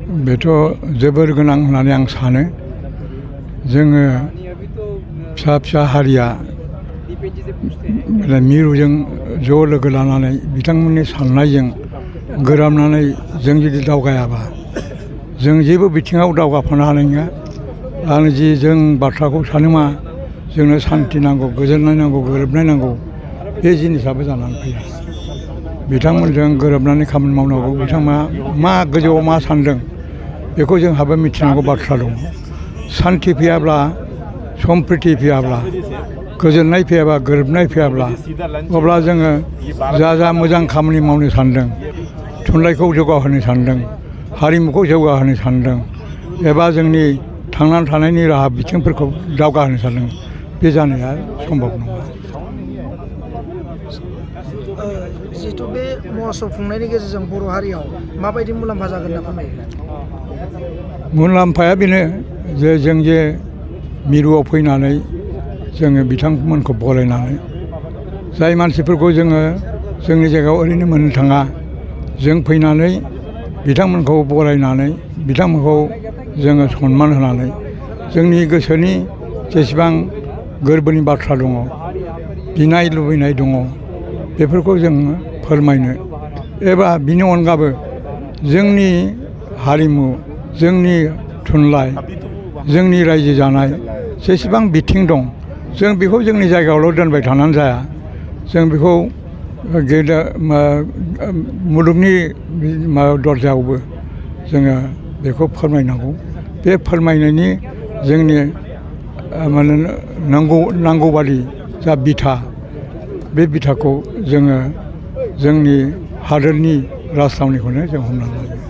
बेथ' जोबोर गोनां होननानै आं सानो जोङो फिसा फिसा हारिया मिरुजों ज' लोगो लानानै बिथांमोननि साननायजों गोरोबनानै जों जुदि दावगायाबा जों जेबो बिथिङाव दावगाफानो हानाय नङा। आं जि जों बाथ्राखौ सानो मा जोंनो सान्थि नांगौ, गोजोननाय नांगौ, गोरोबनाय नांगौ, बे जिनिसाबो जानानै फैया। बिथांमोनजों गोरोबनानै खामानि मावनांगौ। बिथांमोना मा गोजौआव मा सानदों बेखौ जोंहाबो मिथिनांगौ बाथ्रा दङ। सान्थि फैयाब्ला, सम्प्रिति फैयाब्ला, गोजोननाय फैयाब्ला, गोरोबनाय फैयाब्ला अब्ला जोङो जा मोजां खामानि मावनो सानदों, थुनलाइखौ जौगाहोनो सानदों, हारिमुखौ जौगाहोनो सानदों एबा जोंनि थांनानै थानायनि राहा बिथिंफोरखौ दावगाहोनो सानदों, बे जानाया सम्भब नङा। जिहेथु बे महत्सब खुंनायनि गेजेरजों बर' हारियाव माबायदि मुलाम्फा जागोन होनना फोरमायो? मुलाम्फाया बेनो जे जों जे मिरुआव फैनानै जोङो बिथांमोनखौ बरायनानै जाय मानसिफोरखौ जोङो जोंनि जायगायाव ओरैनो मोननो थाङा, जों फैनानै बिथांमोनखौ बरायनानै बिथांमोनखौ जोङो सनमान होनानै जोंनि गोसोनि जेसेबां गोरबोनि बाथ्रा दङ, बिनाय लुबैनाय दङ, बेफोरखौ जोङो फोरमायनो एबा बिनि अनगाबो जोंनि हारिमु, जोंनि थुनलाइ, जोंनि रायजो जानाय जेसेबां बिथिं दं जों बेखौ जोंनि जायगायावल' दोनबाय थानानै जाया। जों बेखौ मुलुगनि दरजायावबो जोङो बेखौ फोरमायनांगौ। बे फोरमायनायनि जोंनि नांगौ बादि जा बिथा, बे बिथाखौ जोङो जोंनि हादोरनि राजथावनिखौनो जों हमना लायो।